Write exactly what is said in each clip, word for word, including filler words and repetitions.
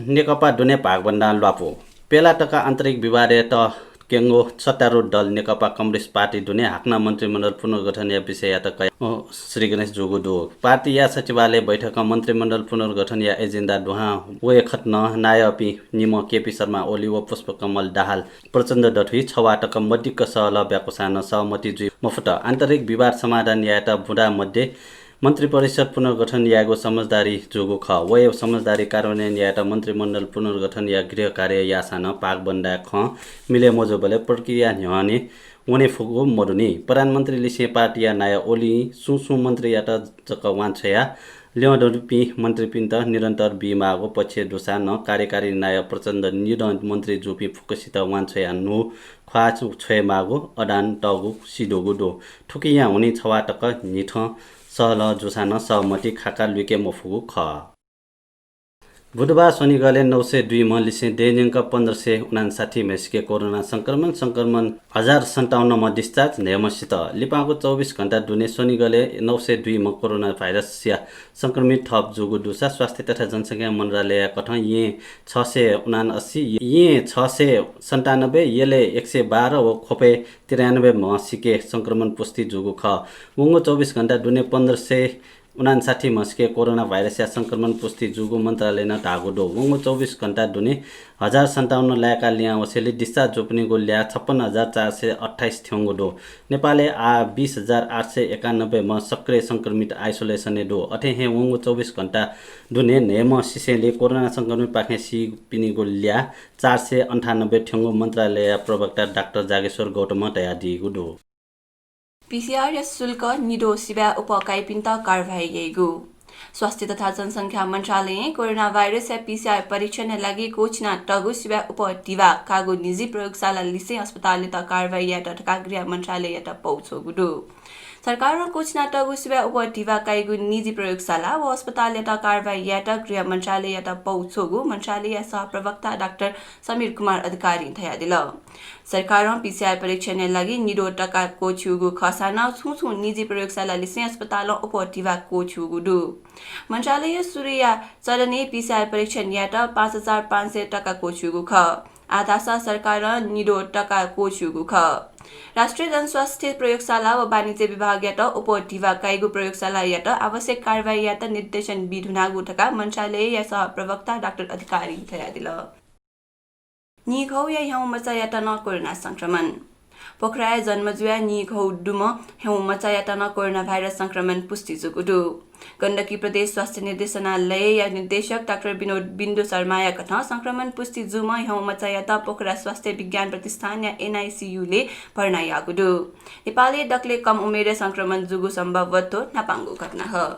नेकपा दुने भागबन्दां ल्वापु। पेला तक आन्तरिक विवादय् क्यंगु सत्तारूढ दल नेकपा कम्युनिस्ट पार्टी दुने हाकनं मन्त्रीमण्डल पुनर्गठनया विषययात कया, अ, श्रीगणेश जूगु दु। पार्टीया सचिवालय बैठकं मन्त्रीमण्डल पुनर्गठनया एजेन्डा दुहां वये खत नं नायःपिं निम्ह केपी शर्मा ओली व पुष्पकमल दाहाल प्रचण्ड दथुइ छवाः तक मदिक्क सहलह ब्याकुसां नं सहमति जुइ मफुत। आन्तरिक विवाद समाधान यायेत बुँदा मध्ये मन्त्रिपरिषद पुनर्गठन यायेगु समझदारी जूगु खः। व हे समझदारी कार्यान्वयन यायेत मन्त्रिमण्डल पुनर्गठनया गृह कार्य याःसां नं भागबन्दाया खँ मिले मजूबलय् प्रक्रिया न्ह्यःने वने फुगु मदुनि। प्रधानमन्त्री लिसें पार्टीया नायः ओलीं सुं सुं मन्त्रीयात जक वांछ्वयाः ल्यं दुपिं मन्त्रीपिन्त निरन्तर बीमाःगु पक्ष दुसां नं कार्यकारी नायः प्रचण्ड निदँ मन्त्री जूपिं फुक्कसित वांछ्वयाः न्हू ख्वाः छ्वयेमाःगु अडान तःगु सिधुगु दु। थुकिया हुनिं छवाः तक न्हिथं सहलह जूसां नं सहमति खाका लुइके मफुगु खः। बुधबार स्वनिगलय् नौ सय दुई म्ह लिसें देय्‌न्यंक पन्ध्र सय उनान्साठी म्हय्‌सिके कोरोना संक्रमण, संक्रमण हजार सन्ताउन्न म्ह discharge, न्हय्‌म्ह सित। लिपांगु चौबिस घण्टा दुने स्वनिगलय् नौ सय दुई म्ह कोरोना भाइरसया संक्रमित थप जूगु दुसा स्वास्थ्य तथा जनसंख्या मन्त्रालयया कथं येँ छ सय उनान्असी, येँ छ सय सन्तानब्बे, यलय् एक सय बाह्र व ख्वपय् त्रियानब्बे म्ह सिके संक्रमण पुष्टि जूगु खः। वंगु चौबिस घण्टा दुने पन्ध्र सय उनान्साठी म्हसिके कोरोना भाइरसया संक्रमण पुष्टि जूगु मन्त्रालयनं धाःगु दु। वंगु चौबिस घण्टा दुने हजार सन्ताउन्न लाय्‌का लिहां वसेलय् discharge जूपिनिगु ल्याः छप्पन्न हजार चार सय अट्ठाइस थ्यंगु दु। नेपालय् आः बिस हजार आठ सय एकानब्बे म्ह सक्रिय संक्रमित isolation-य् दु। अथे हे वंगु चौबिस घण्टा दुने न्हय्‌म्ह सिसेंलि कोरोना संक्रमितपाखें सीपिनिगु ल्याः चार सय अन्ठानब्बे थ्यंगु मन्त्रालयया प्रवक्ता डाक्टर जागेश्वर गौतमं धयादीगु दु। PCR-या शुल्क निद्वः सिबय् अप्वः काइपिन्त कारवाही याइगु। स्वास्थ्य तथा जनसंख्या मन्त्रालयं कोरोना भाइरसया PCR परीक्षणया लागि क्वःछिनातःगु सिबय् अप्वः धिबा काःगु निजी प्रयोगशाला लिसें अस्पतालयात कारवाही यायेत धकाः गृह मन्त्रालययात पौ छ्वःगु दु। सरकारं क्वःछिनातःगु सिबय् अप्वः धिबा काइगु निजी प्रयोगशाला व अस्पतालयात कारवाही यायेत गृह मन्त्रालययात पौ छ्वःगु मन्त्रालयया सहप्रवक्ता डाक्टर समीर कुमार अधिकारीं धयादिल। सरकारं PCR परीक्षणया लागि निद्वः तका क्वःछ्यूगु खःसां नं छुं छुं निजी प्रयोगशाला लिसें अस्पतालं अप्वः धिबा क्वःछ्यूगु दु। मन्त्रालयं सुरुया चरणय् PCR परीक्षण यायेत पाँच हजार पाँच सय तका क्वःछ्यूगु खः। आः धाःसा सरकारं निद्वः तका क्वःछ्यूगु खः। राष्ट्रिय जनस्वास्थ्य प्रयोगशाला व वाणिज्य विभागयात अप्वः धिबा काइगु प्रयोगशालायात आवश्यक कारवाही यायेत निर्देशन बी धुनागु धकाः मन्त्रालयया सहप्रवक्ता डाक्टर अधिकारीं धयादिल। नीघौया ह्याउँमचायात नं कोरोना संक्रमण। पोखराय् जन्म जुयाः नीघौ दुम्ह ह्याउँमचायात नं कोरोना भाइरस संक्रमण पुष्टि जूगु दु। गण्डकी प्रदेश स्वास्थ्य निर्देशनालयया निर्देशक डाक्टर विनोद बिन्दु शर्माया कथं संक्रमण पुष्टि जूम्ह ह्याउँमचायात पोखरा स्वास्थ्य विज्ञान प्रतिष्ठानया NICU-लय् भर्ना याःगु दु। नेपालय् दकलय् कम उमेरय् संक्रमण जूगु सम्भवत न्हापांगु घटना खः।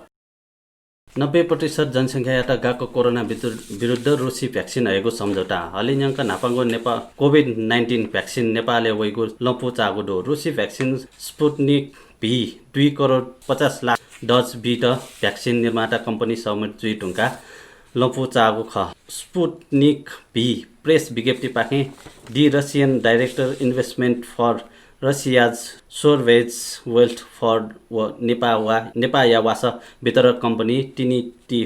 नब्बे प्रतिशत जनसंख्यायात गाक्क कोरोना विरु-, विरुद्ध रुसी भ्याक्सिन हयेगु सम्झौता। हलिंन्यंक न्हापांगु नेपा-, COVID nineteen भ्याक्सिन नेपालय् वइगु लँपु चाःगु दु। रुसी भ्याक्सिन स्पुटनिक भी दुई करोड पचास लाख डज बीत भ्याक्सिन निर्माता कम्पनी सहमत जुइ धुंकाः लँपु चाःगु खः। स्पुटनिक भी प्रेस विज्ञप्तिपाखें The Russian Director Investment for Russia's Sovereign Wealth Fund व नेपावा-, नेपाया वासः वितरक कम्पनी Trinity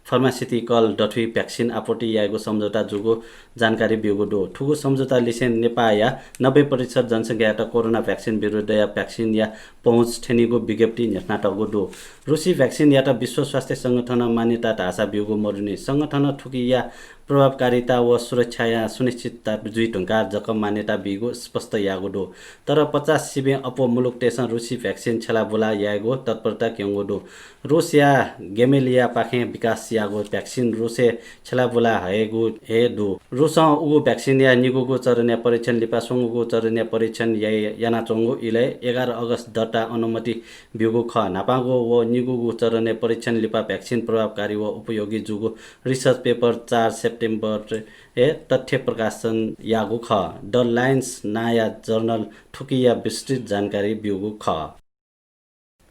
Pharmaceutical दथुइ भ्याक्सिन आपूर्ति यायेगु सम्झौता जूगु जानकारी ब्यूगु दु। थुगु सम्झौता लिसें नेपाया नब्बे प्रतिशत जनसंख्यायात कोरोना भ्याक्सिन विरुद्धया भ्याक्सिनया पहुँच थ्यनीगु विज्ञप्ति न्ह्यथनातःगु दु। रुसी भ्याक्सिनयात विश्व स्वास्थ्य संगठनं मान्यता धाःसा ब्यूगु मदुनि। संगठनं थुकिया प्रभावकारिता व सुरक्षाया सुनिश्चितता जुइ धुंकाः जक मान्यता बीगु स्पष्ट याःगु दु। तर पचास सिबें अप्वः मुलुकतय्‌सं रुसी भ्याक्सिन छ्यलाबुला यायेगु तत्परता क्यंगु दु। रुसया गेमेलियापाखें विकास याःगु भ्याक्सिन रुसय् छ्यलाबुला हयेगु हे दु। रुसं उगु भ्याक्सिनया निगूगु चरणया परीक्षण लिपा स्वंगूगु चरणया परीक्षण याइ-, यानाच्वंगु इलय् एघार अगस्त दर्ता अनुमति ब्यूगु खः। न्हापांगु व निगूगु चरणया परीक्षण लिपा भ्याक्सिन प्रभावकारी व उपयोगी जूगु research paper चार सेप्टेम्बरय् तथ्य प्रकाशन याःगु खः। The Lancet नांया journal थुकिया विस्तृत जानकारी ब्यूगु खः।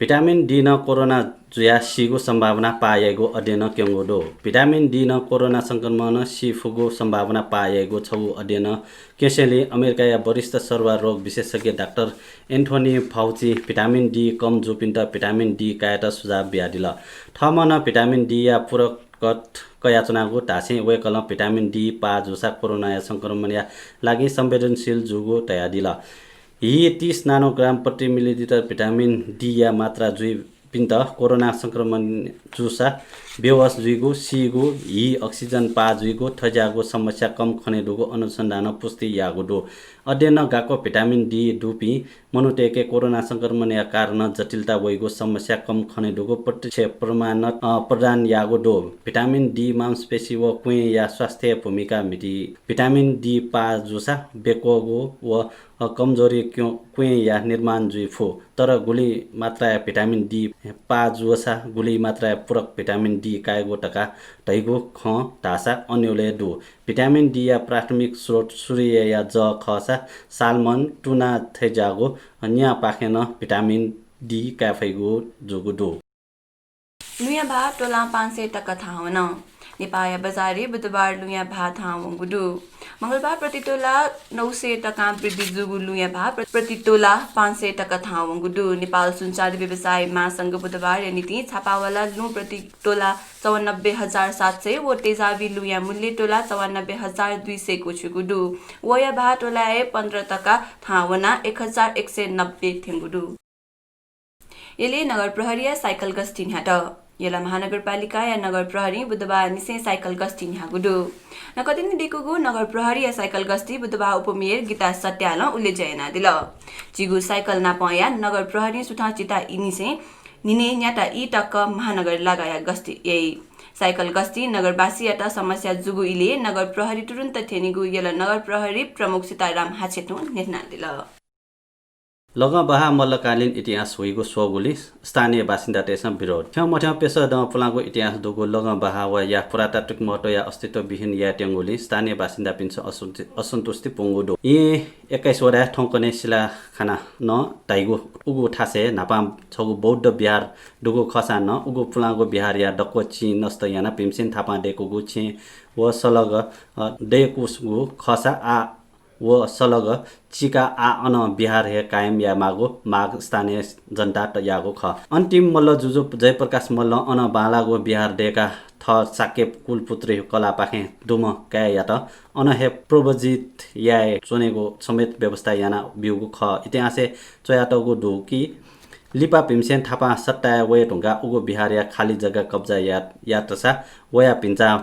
Vitamin D नं कोरोना जुयाः सीगु सम्भावना पाः याइगु अध्ययनं क्यंगु दु। Vitamin D नं कोरोना संक्रमणं सी फुगु सम्भावना पाः याइगु छगू अध्ययनं क्यसेंलि अमेरिकाया वरिष्ठ सरुवा रोग विशेषज्ञ doctor Anthony Fauci vitamin D कम जूपिन्त vitamin D कायेत सुझाव बियादिल। थःम्हं नं vitamin D या पूरक कट कयाच्वनागु धासें वय्कलं vitamin D पाः जूसा कोरोनाया संक्रमणया लागि संवेदनशील जूगु धयादिल। हि तीस nanogram प्रति milliliter vitamin D या मात्रा जुइपिन्त कोरोना संक्रमण जूसा बेहोस जुइगु, सीगु, हि oxygen पाः जुइगु, थज्याःगु समस्या कम खनेदुगु अनुसन्धानं पुष्टि याःगु दु। अध्ययनं गाक्क vitamin D दुपिं मनूतय्के कोरोना संक्रमणया कारणं जटिलता वइगु समस्या कम खनेदुगु प्रत्यक्ष प्रमाणत, अ, प्रदान याःगु दु। Vitamin D मांसपेशी व क्वेँया स्वास्थ्यय् भूमिका म्हिती। Vitamin D पाः जूसा बेक्वःगु व, अ, कमजोरी क्यु-, क्वेँया निर्माण जुइ फु। तर गुलि मात्राया vitamin D पाः जूसा गुलि मात्राया पूरक vitamin D कायेगु धकाः धइगु खँ धाःसा अन्योलय् दु। Vitamin D या प्राथमिक स्रोत सूर्यया जः खःसा salmon, tuna थज्याःगु न्यापाखें नं vitamin D काये फइगु जूगु दु। लुँया भाः तोलां पाँच सय तका थाहां वन। नेपाःया बजारय् बुधबार लुँया भाः थाहां वंगु दु। मंगलबार प्रति तोला नौ सय तकां वृद्धि जूगु लुँया भाः प्र-, प्रति तोला पाँच सय तका थाहां वंगु दु। नेपाल सुनचाँदी व्यवसायी महासंघ बुधबारया निंतिं छापावाला लुँ प्रति तोला चौवानब्बे हजार सात सय व तेजाबी लुँया मूल्य तोला चौवानब्बे हजार दुई सय क्वछ्यूगु दु। वया भाः तोलाय् पन्ध्र तका थाहां वनाः एक हजार एक सय नब्बे थ्यंगु दु। यलय् नगर प्रहरीया साइकल गस्ती न्ह्यात। यल महानगरपालिकाया नगर प्रहरीं बुधबार निसें साइकल गस्ती न्ह्याःगु दु। नकतिनि दीकूगु नगर प्रहरीया साइकल गस्ती बुधबार उपमेयर गीता सत्यालं उलेज्या यानादिल। झीगु साइकल नापंया नगर प्रहरीं सुथां चिता इनिसें न्हिनय् न्याता ई तक महानगर लागाया गस्ती याइ। साइकल गस्ती नगरवासीयात समस्या जूगु इलय् नगर प्रहरी तुरुन्त थ्यनीगु यल नगर प्रहरी प्रमुख सीताराम हाछेतुं न्ह्यथनादिल। लगं बहाः मल्लकालीन इतिहास हुइगु स्वःगुलिं स्थानीय बासिन्दातय्सं विरोध। थ्यंमथ्यं प्यसः दँ पुलांगु इतिहास दुगु लगं बहाः व या पुरातात्विक महत्वया अस्तित्वविहीन यायेत्यंगुलिं स्थानीय बासिन्दापिन्सं असन्तु-, असन्तुष्टि पुंगु दु। येँ एक्काइस वडाय् थौंकन्हय् सिलाखाना नं धाइगु उगु थासय् न्हापां छगू बौद्ध विहार दुगु खःसां नं उगु पुलांगु विहारया दक्व चिं नष्ट यानाः भीमसेन थापां दय्कूगु छेँ व सलग, अ, दय्कूगु खःसा आ व सलग चिकाः आः अन विहार हे कायम यायेमाःगु माग स्थानीय जनतात याःगु खः। अन्तिम मल्ल जुजु जयप्रकाश मल्लं अन बांलाःगु विहार दय्काः थः शाक्य कुलपुत्री कलाःपाखें दुम्ह काय्‌यात अन हे प्रव्रजित याये च्वनेगु समेत व्यवस्था याना ब्यूगु खः। इतिहासय् च्वयातःगु दु कि लिपा भीमसेन थापां सत्ताय् वये धुंकाः उगु विहारया खाली जग्गा कब्जा या-, यातसा वया भिन्चा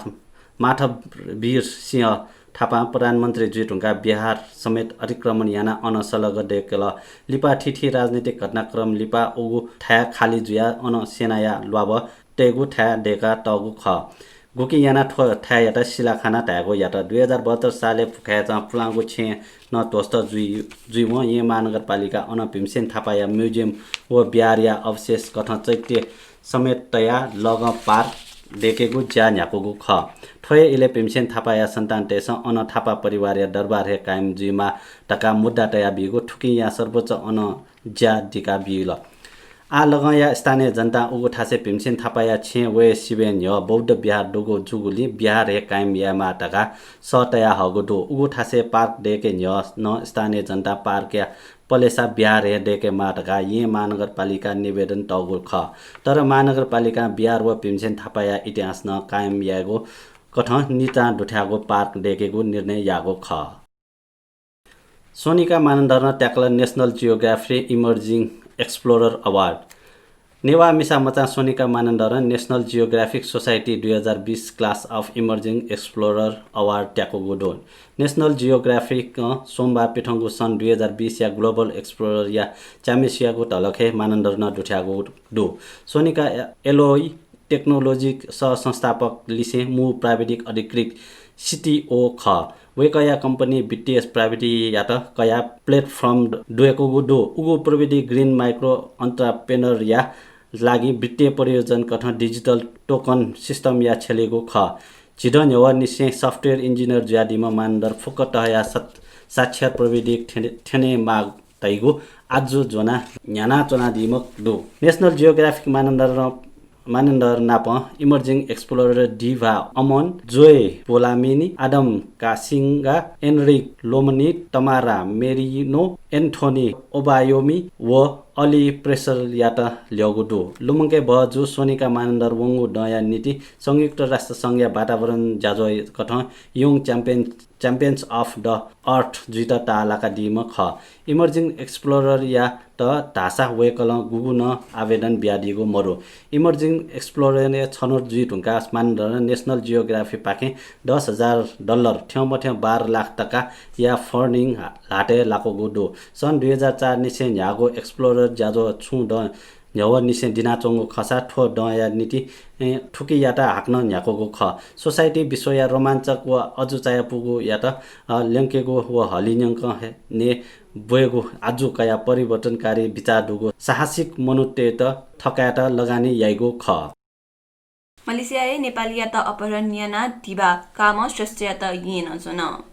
माथावीर सिंह थापां प्रधानमन्त्री जुइ धुंकाः विहार समेत अतिक्रमण यानाः अन सलग दय्कल। लिपा थीथी राजनीतिक घटनाक्रम लिपा उगु थाय् खाली जुयाः अन सेनाया ल्वाभः तयेगु थाय् दय्कातःगु खः। गुकिं यानाः थ्व थाय्‌यात सिलाखाना धायेगु यात। दुई हजार बहत्तर सालय् भुखाय्‌चं पुलांगु छेँ नं ध्वस्त जुइ, जुइवं येँ महानगरपालिकां अन भीमसेन थापाया museum व विहारया अवशेष कथं चैत्य समेत तयाः लगं park दय्केगु ज्या न्ह्याकूगु खः। थ्व हे इलय् भीमसेन थापाया सन्तानतय्सं अन थापा परिवारया दरबार हे कायम जुइमाः धकाः मुद्दा तयाबीगु थुकिया सर्वोच्च अन ज्या दिका बिल। आः लगंया स्थानीय जनतां उगु थासय् भीमसेन थापाया छेँ वये सिबें न्ह्यः बौद्ध विहार दुगु जूगुलिं विहार हे कायम यायेमाः धकाः सः तयाहःगु दु। उगु थासय् park दय्के न्ह्यः नं स्थानीय जनतां park या पलेसा विहार हे दय्केमाः धकाः येँ महानगरपालिकां निवेदन तःगु खः। तर महानगरपालिकां विहार व भीमसेन थापाया इतिहास नं कायम यायेगु कथं नितां दुथ्याःगु park दय्केगु निर्णय याःगु खः। सोनिका मानन्धरं त्याकल National Geography Emerging Explorer Award। Newah मिसा मचां सोनिका मानन्धरं National Geographic Society दुई हजार बीस Class of Emerging Explorer Award त्याकूगु दु। National Geographic-ं सोमबार पिथंगु सन् दुई हजार बीस या Global Explorer या च्याम्हेसियागु धलखय् मानन्धरनं दुथ्याःगु दु। सोनिका एलोई technology सह संस्थापक लिसें मू प्राविधिक अधिकृत, CTO, खः। वय्कःया कम्पनी वित्तीय प्राविधियात कयाः platform दय्कूगु दु। उगु प्रविधि Green Micro Entrepreneur या लागि वित्तीय प्रयोजन कथं digital token system या छ्यलीगु खः। झिदँ न्ह्यवंनिसें software engineer जुयादीम्ह मानन्धर फुक्क तहया सत-, साक्षर प्रविधि थ्यने, थ्यनेमाः धइगु आजु ज्वनाः न्ह्यानाच्वनादीम्ह दु। National Geographic मानन्धरं मानन्धर नाप Emerging Explorer Diva Amon, Joy Polamini, Adam Kasinga, Enric Lomani, Tamara Merino, Anthony Obayomi व अली प्रेसलयात ल्यःगु दु। लुमंके बहःजु सोनिका मानन्धर वंगु दँया निंतिं संयुक्त राष्ट्र संघया वातावरण ज्याझ्वःकथं Young Champion, Champions of the Earth जुइत ताःलाकादीम्ह खः। Emerging Explorerयात धाःसा वय्कलं गुगु नं आवेदन बियादीगु मदु। Emerging Explorerया छनौट जुइ धुंकाः मानन्धरं National Geographyपाखें दस हजार डलर, थ्यंमथ्यं बाह्र लाख तकाया funding ल्हातय् लाकूगु दु। सन् दुई हजार चार निसें न्ह्याःगु Explorer ज्याझ्वः छुं दँ न्ह्यवंनिसें दिनाच्वंगु खःसा थ्व दँया निंतिं, ए, थुकियात हाकनं न्ह्याकूगु खः। Society विश्वया रोमाञ्चक व अजू चायापुगूयात, अ, ल्यंकेगु व हलिंन्यंक हे ने ब्वयेगु आजु कयाः परिवर्तनकारी बिचाः दुगु साहसिक मनूतय्त थकायेत लगानी याइगु खः। मलेसियाय् नेपालीयात अपहरण यानाः धिबा काःम्ह श्रेष्ठयात येँ नं च्वन।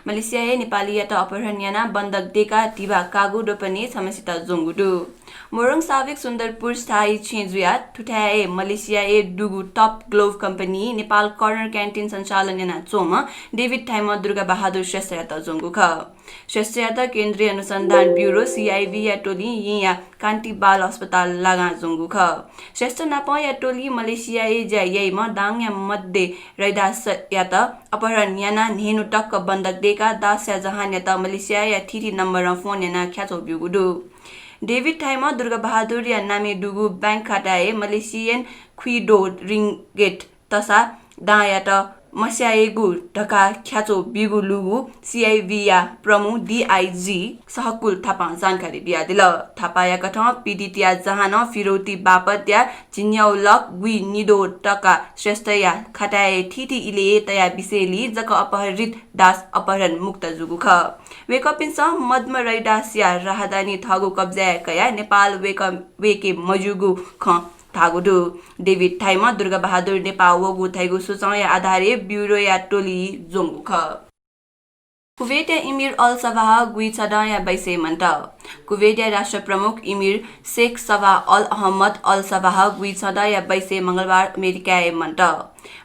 मलेसियाय् नेपालीयात अपहरण यानाः बन्धक दय्काः धिबा काःगु द्वपनय् छम्हसित ज्वंगु दु। मोरङ साविक सुन्दरपुर स्थायी छेँ जुयाः थुथाय् मलेसियाय् दुगु Top Glove कम्पनीं नेपाल कर्नर क्यान्टिन सञ्चालन यानाच्वंम्ह डेभिड थाइम्ह दुर्गाबहादुर श्रेष्ठयात ज्वंगु खः। श्रेष्ठयात केन्द्रीय अनुसन्धान ब्युरो, CIBया टोलिं येँया कान्ति बाल अस्पताल लागां ज्वंगु खः। श्रेष्ठ नापंया टोलिं मलेसियाय् ज्या याइम्ह दाङया मध्य रैदासयात अपहरण यानाः न्हय्न्हु तक बन्धक दय्काः दासया जहानयात मलेसियाया थीथी नम्बरं फोन यानाः ख्याच्वः ब्यूगु दु। डेभिड थाइम्ह दुर्गाबहादुरया नामय् दुगु बैंक खाताय् मलेसियन खुइदो रिङ्गेट तसा दांयात मस्यायेगु धकाः ख्याच्वः ब्यूगु लूगु CIBया प्रमुख DIG सहकुल थापां जानकारी बियादिल। थापाया कथं पीडितया जहानं फिरौती बापतया झिंन्यागू लाख गुइनिदो तका श्रेष्ठया खाताय् थीथी इलय् तया बिसेंलि जक अपहरित दास अपहरण मुक्त जूगु खः। वय्कःपिन्सं मदम रैदासया राहदानी थःगु कब्जाय् कयाः नेपाल वय्क-, वय्के मज्यूगु खँ धाःगु दु। डेभिड थाइम्ह दुर्गाबहादुर नेपाः वःगु धइगु सूचंया आधारय् ब्युरोया टोली ज्वंगु खः। कुवेतया इमिर अल सबाह गुइछदँया बैसय् मन्त। कुवेतया राष्ट्रप्रमुख इमिर शेख सबाह अल अहमद अल सबाह गुइछदँया बैसय् मंगलबार अमेरिकाय् मन्त।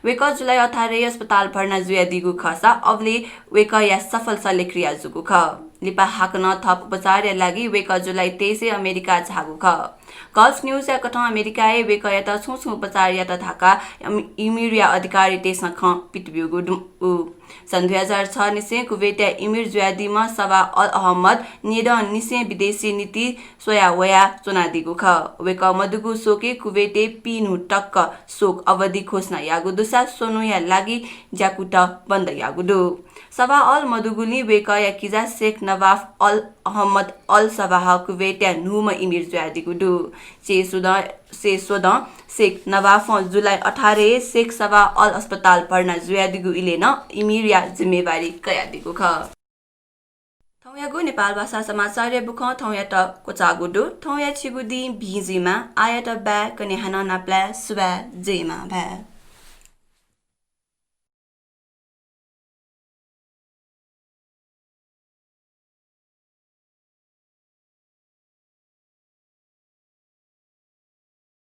वय्कः जुलाई अठारय् अस्पताल भर्ना जुयादीगु खःसा अबलय् वय्कःया सफल शल्यक्रिया जूगु खः। लिपा हाकनं थप उपचारया लागि वय्कः जुलाई तेइसय् अमेरिका झाःगु खः। गल्फ न्यूजया कथं अमेरिकाय् वय्कःयात छुं छुं उपचार यात धकाः अमि-, इमिरया अधिकारीतय्सं खँ पित ब्यूगु दु। सन् दुई हजार छ निसें कुवेतया इमिर जुयादीम्ह सबाह अल अहमद न्येदँनिसें विदेशय् निंतिं स्वया वया च्वनादीगु खः। वय्कः मदुगु शोकय् कुवेतय् पीन्हु तक शोक अवधि घोषणा याःगु दुसा स्वन्हुया लागि ज्याकुत बन्द याःगु दु। सबाह अल मदुगुलिं वय्कःया किजा शेख नवाफ अल अहमद अल सबाह कुवेतया न्हूम्ह इमिर जुयादीगु दु। चय्स्वदँ, चय्स्वदँ शेख नवाफं जुलाई अठारय् शेख सबाह अल अस्पताल भर्ना जुयादीगु इलय् नं इमिरया जिम्मेवारी कयादीगु खः। थौंयागु नेपाल भाषा समाचारया बुखँ थौंयात क्वचाःगु दु। थौंया छिगु दिं भिं जुइमा। आःयात बाय्, कन्हय् हानं नापलाये, सुभाय्, जय मांभाय्।